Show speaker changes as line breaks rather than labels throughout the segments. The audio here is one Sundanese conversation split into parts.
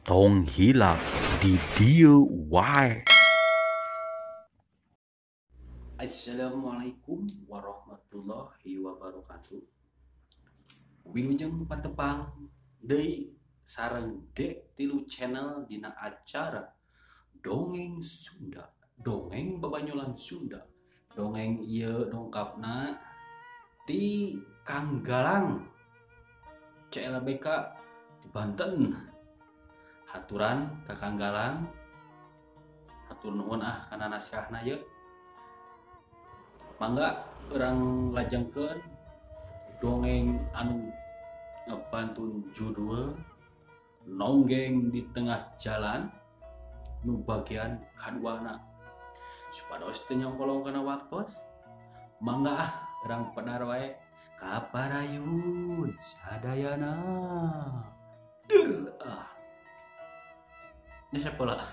Tong hilap di dieu wae.
Assalamualaikum warahmatullahi wabarakatuh. Wilujeng patepang deui sareng D3 channel dina acara Dongeng Sunda, dongeng babanyolan Sunda. Dongeng ieu dongkapna ti Kang Galang CLBK di Banten. Haturan ka Kang Galang, hatur nuhun ah kana naskahna ieu. Mangga urang lajengkeun dongeng anu ngepantun judul Nonggeng di Tengah Jalan nu bagian kaduana. Supados teu nyongkolong kana waktos, mangga ah urang pedar wae ka parayun sadayana. Der ah. Ini siapa lah?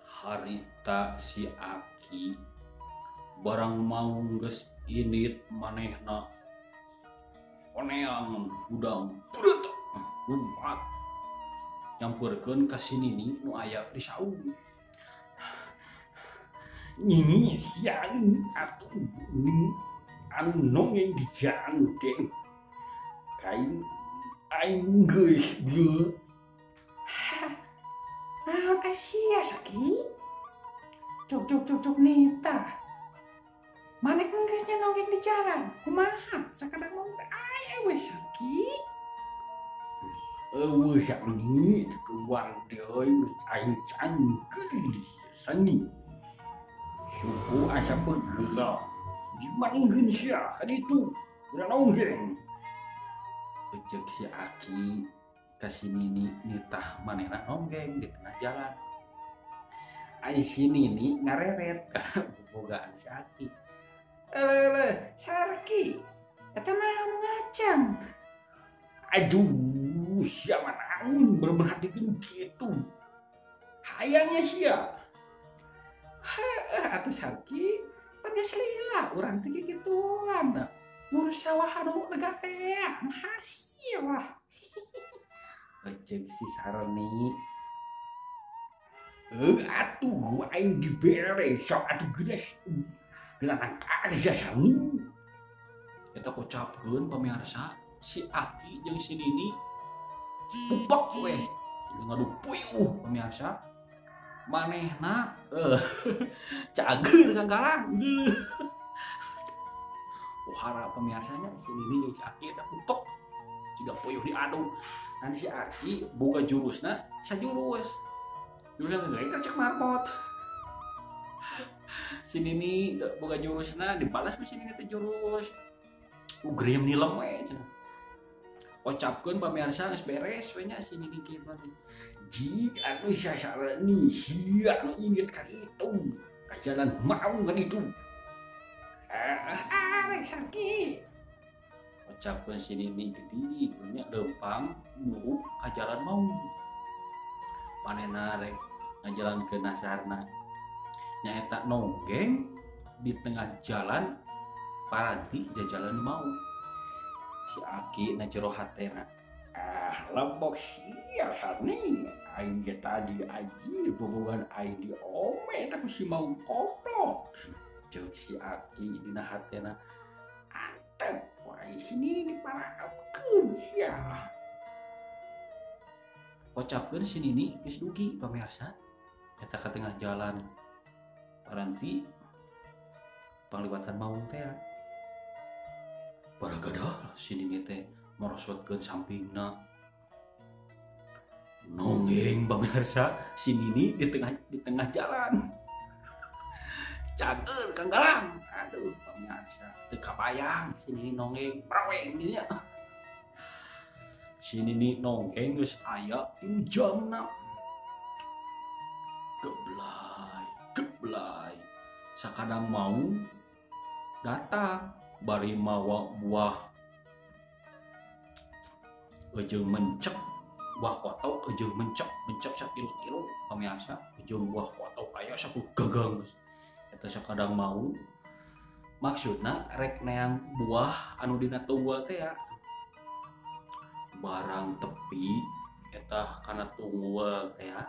Harita si Aki barang mau geus init manehna oneang hudang brut lumpat nyamperkeun ka si Nini nu aya di saung. Nini sia atuh anu nongeng di jalan teh kain aing geus dieu.
Naon sia Saki? Cuk cuk cuk cuk nita. Maneh geus nya nonggeng di jalan. Kumaha sakadang mau teh aya we Saki?
Eueuh Saki, tuang deui aing cangkeul sani. Suku asa begeula. Dimanggkeun sia ka ditu. Udah nonggeng. Eceuk si Aki ka si Nini nitah manehna nonggeng di tengah jalan. Ai si Nini ngareret ka bobogaan si Aki.
Eleh, Sarki, eta naon ngacang?
Aduh, sia mah naon bermerhatikeun kitu. Hayangnya sia.
Heueuh atuh Sarki, pan geus lila urang teh kikituan. Ngurus sawah anu lega teh, hasil lah.
Eceuk si Sarni. Atuh aing dibere sok atuh geus geus karya Sarni. Eta kocapkeun pamirsa si Aki jeung si Nini pupek we ngadu puyuh pamirsa. Manehna cager Kang Galang. Uhara pemirsanya si Nini jeung si Aki eta pupek jiga puyuh diadu. Kan si Aki boga jurusna sajurus. Jurusna teh cek marmot. Si Nini boga jurusna dibalas ku si Nini teh jurus. Ugriem nilem we cenah. Kocapkeun pamirsa geus beres we nya si Nini kieu teh. Jig anu sasarani sia nu inget ka ditu. Ka jalan maung ka ditu.
Ah, rek Sarki.
Kocapkeun si Nini gede nya leumpang muruk ka jalan maung. Manehna rek ngajalankeun nasarna. Nyaeta nonggeng di tengah jalan paranti jajalan maung. Si Aki na jero hatena. Ah, lembok sia Sarni. Aing ge tadi aji bobogan aing di ome eta ku si maung koplok. Ceuk si Aki dina hatena. Antep wae si Nini diparakeun sia. Kocapkeun si Nini geus dugi pamirsa. Eta ka tengah jalan paranti pangliwatan maung teh. Baragadah si Nini teh merosotkeun sampingna. Nonggeng pamirsa si Nini di tengah jalan. Cager Kang Galang. Aduh pamirsa teu kabayang si Nini nonggeng braweng nya. Si Nini nonggeng geus aya 3 jamna. Geblay, geblay. Sakadang mau datang bari mawa buah ejeng mencek, buah kotok ejeng mencek, mencek sakilo-kilo pamirsa, ejeng buah kotok aya saku gagang. Eta sakadang mau Maksudna rek neang buah anu dina tunggul teh ya. Barang tepi eta kana tunggul teh ya.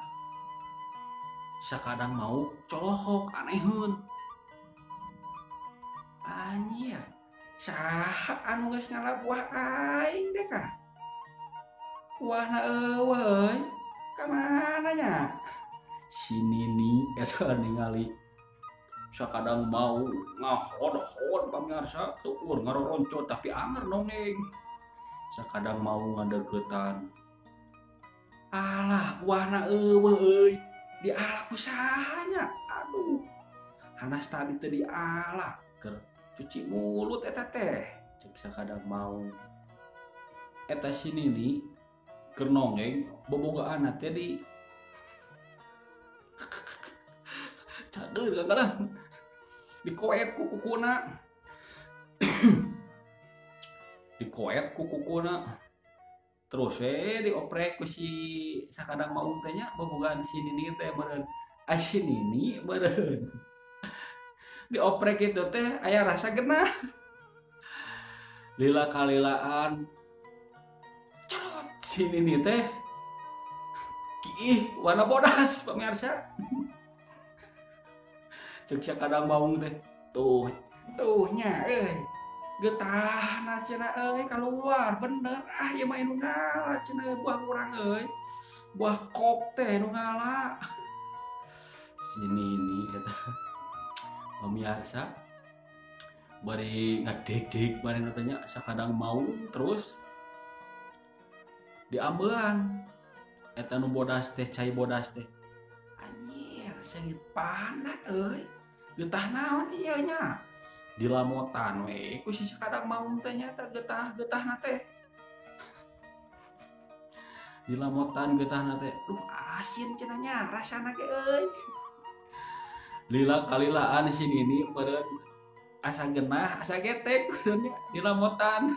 Sakadang mau colohok aneheun.
Anjir, saha anu geus ngala buah aing deh kah? Buahna eueuh euy, ka mana nya?
Si Nini eta ningali sakadang mau ngahod-hod pamirsa tuur ngaroronco tapi anger nongeng. Sakadang mau ngadeukeutan.
Alah, buahna eueuh euy, diala ku saha nya? Aduh.
Hanas tadi teh diala keur cuci mulut eta teh. Cek sakadang mau. Eta si Nini keur nongeng bobogaan teh di cager kadang dikoet ku kukuna. Dikoet ku kukuna. Terus we dioprek ku si sakadang maung teh nya bobogaan si Nini teh meureun. Ah si Nini meureun. Dioprek itu teh aya rasa genah. Lila kalilaan cerot si Nini teh kiih warna bodas pemirsa. Cek sakadang maung teh tuh
Tuh nya euy. Getahna cenah euy kaluar bener ah ieu mah nu ngala cenah buah urang euy. Buah kok teh nu ngala.
Si Nini eta pemirsa bari ngadeg-deg bari tanya sakadang mau terus diambelan eta nu bodas teh cai bodas teh.
Anjir, seungit panat euy. Getah naon ieu nya?
Dilamotan we ku si sakadang maung teh nya teh getah-getahna teh. Dilamotan getahna teh.
Duh asin cenah nya rasana ge euy.
Lila kalilaan si Nini meureun asa genah asa getek meureun nya dilamotan.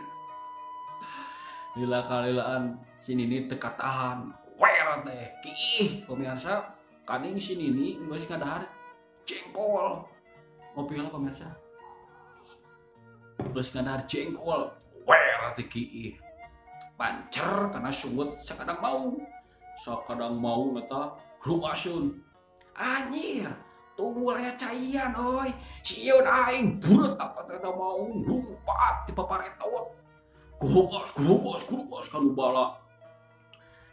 Lila kalilaan si Nini teu katahan. Wer teh kiih pemirsa kaning si Nini geus ngadahar jengkol. Ngopi heula pemirsa. Geus ngadahar jengkol, wer teh kiih. Pancer kana sungut sakadang mau. Sakadang mau eta ruaseun.
Anjir, tunggul aya caian euy.
Sieun aing bureut apa teh eta mau lumpat di paparetot. Gurubos gurubos gurubos kanu bala.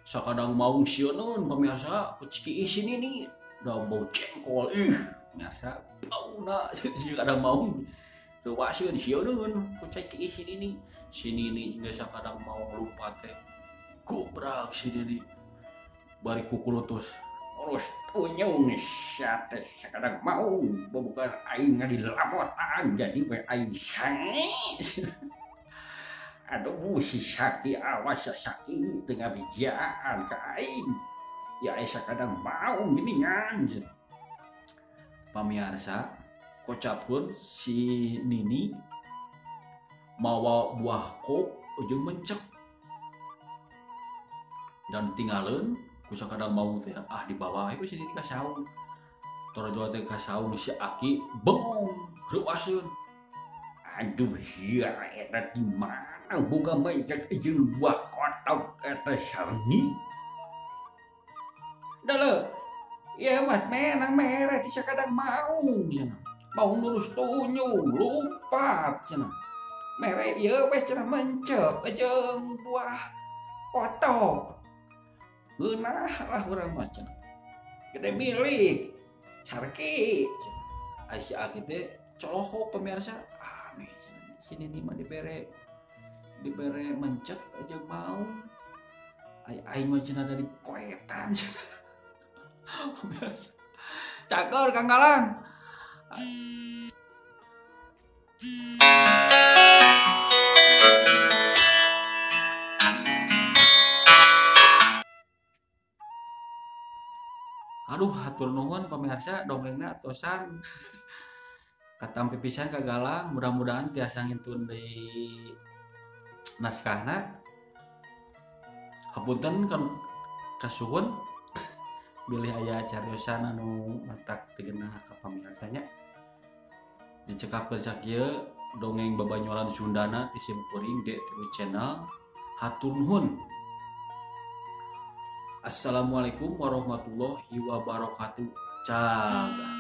Sakadang maung sieuneun pemirsa ku kiih si Nini. Da bau jengkol ih pemirsa bauna sakadang maung ruaseun sieuneun ku kiih si Nini. Si Nini geus sakadang maung lumpat teh. Gobrak si Nini. Bari kukulutus.
Terus tunyung sia teh sakadang maung bobogan aing ngadilamotan jadi we aing sange. Aduh si Saki awas si Saki teu ngabijaan ka aing. Ya aya sakadang maung geuningan.
Pamirsa kocapkeun si Nini mawa buah kok jeung mencek. Dan tinggalin ku sakadang maung teh ah dibawa ku si Nini ka saung. Torojo teh ka saung si Aki bengong reuaseun.
Aduh sia eta di mana boga mencek jeung buah kotok eta sangi. Dale, ieu mah menang mere ti sakadang maung cenah.
Maung lurus tunyung lompat cenah.
Mere ieu weh cenah mencek jeung buah kotok.
Geunah lah urang mah cenah.
Gede milik sarki.
Ai si Aki teh colohok pemirsa. Aneh cenah. Si Nini mah dibere mencek jeung maung. Ai aing mah cenah dari koetan cenah. Pemirsa. Cager Kang Galang. Aduh hatur nuhun pemirsa dongengna atosan. Katampi pisan ka Galang, mudah-mudahan tiasa ngintun deui naskahna. Hapunten kan kasuhun bilih aya cariosan anu matak teu genah ka pamiarsa nya. Dicekapkeun sakieu dongeng babanyolan Sundana ti sim kuring D3 Channel. Hatur nuhun. Assalamualaikum warahmatullahi wabarakatuh. Caga.